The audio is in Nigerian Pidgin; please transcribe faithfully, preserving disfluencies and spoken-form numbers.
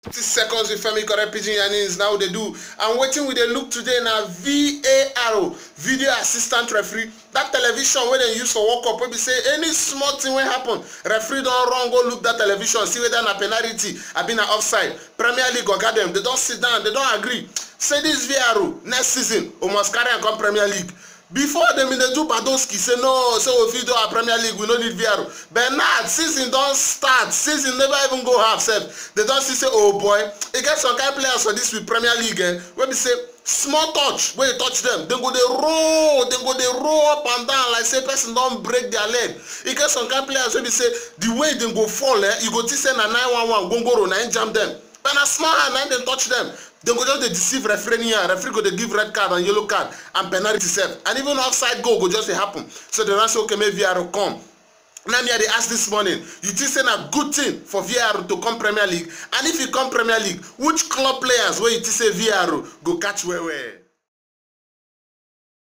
Fifty seconds with Femi Correct Pidgin Yarnings now dey do. And wetin we dey look today na V A R, video assistant referee. That television wey dem use for World Cup, wey be say any small thing wey happen, referee don run go look that television, see whether na penalty abi na offside. Premier League oga dem, they don sit down, they don agree say this V A R next season, we must carry am come Premier League. Before, dem bin dey do badowski, say no, say we fit do our Premier League, we no need V A R. But now season don start, season never even go half sef, they don see say, oh boy, e get some kind players for this with Premier League, eh, wey be say small touch wey you touch dem, dem go dey roll, dem go dey roll up and down like say person don break their leg. E get some kind players wey be say the way dem go fall, eh, you go think say na nine one one gongoro na im jam dem. But na small hand na im dem touch dem. Dem go just dey deceive referee anyhow. Referee go dey give red card and yellow card and penalty sef. And even offside goal go just dey happen. So dem now say, okay, make V A R come. Now me I dey ask this morning, you think say na good thing for V A R to come Premier League? And if you come Premier League, which club players wey you think say V A R go catch well well?